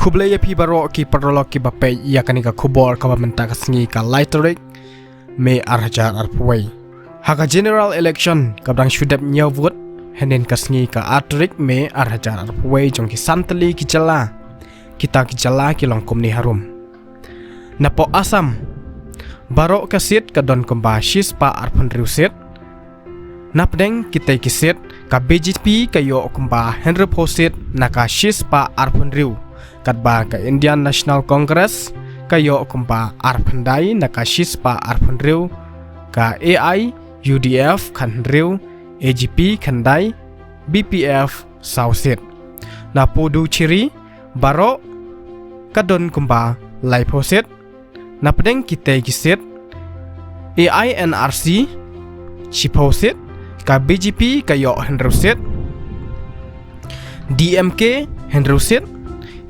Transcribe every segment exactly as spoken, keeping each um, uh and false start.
Khublei ïa phi baroh ki paralok kiba peit ïa kane ka khubor kaba mynta ka sngi ka lai tarik May ar hajar arphew wei. Ha ka general election kaba dang shu dep hynñiew vote hynnin ka sngi ka ar tarik May ar hajar arphew wei jong ki san tylli ki jylla. Kita ki jylla ki long kumne harum. Napoh Assam, baroh ka seat ka don kumba shispah arphew hynriew seat. Napdeng kitei ki seat, ka B J P ka ïoh kumba hynriewphew seat na ka shispah arphew hynriew. Katba ka Indian National Congress ka ïoh kumba arphew khyndai na ka shispah arphew hynriew, ka A I U D F khathynriew, A G P khyndai, B P F saw seat. Na Puducherry, baroh ka don kumba laiphew seat. Napdeng kitei ki seat, A I N R C shiphew seat, ka B J P ka ïoh hynriew seat, D M K hynriew seat,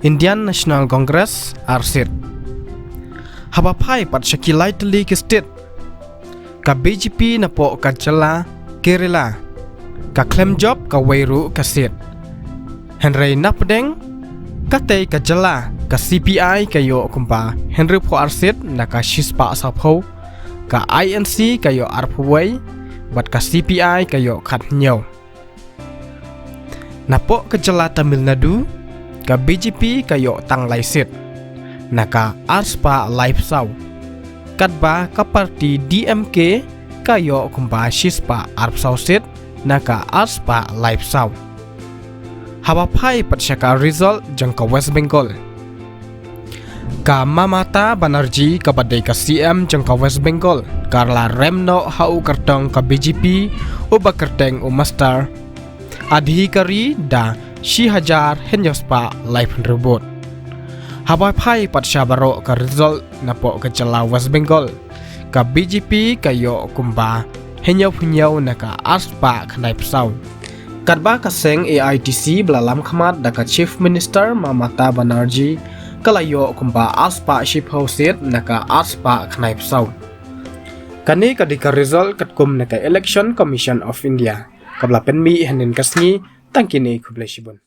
Indian National Congress ar seat. Haba phai pat sha ki lai tylli ki state, ka B J P napoh ka jylla Kerala ka khlem jop kawei ruh ka seat. Hynrei napdeng katei ka jylla, ka C P I ka ïoh kumba hynriewphew ar seat na ka shispah sawphew, ka I N C ka ïoh arphew wei, bad ka C P I ka ïoh khathynñiew. Napoh ka jylla Tamil Nadu, ka B J P ka ïoh tang lai seat na ka arspah laiphew saw. Katba ka party D M K ka ïoh kumba shispah arphew saw seat na ka arspah laiphew saw. Haba phai pat sha ka result jong ka West Bengal, ka Mamata Banerjee kaba dei ka C M jong ka West Bengal ka la rem noh ha u kyrtong ka B J P uba kyrteng u Master Adhikari da shi hajar hynñiew spah laiphew hynriew vote. Haba phai pat sha baroh ka result napoh ka jylla West Bengal, ka B J P ka ïoh kumba hynñiewphew hynñiew na ka arspah khyndaiphew saw. Katba ka seng A I T C ba la lam khmat da ka Chief Minister Mamata Banerjee ka la ïoh kumba arspah shiphew seat na ka arspah khyndaiphew saw. Kane ka dei ka result katkum na ka Election Commission of India kaba la pynmih hynnin ka sngi. Tang kine, khublei shibun.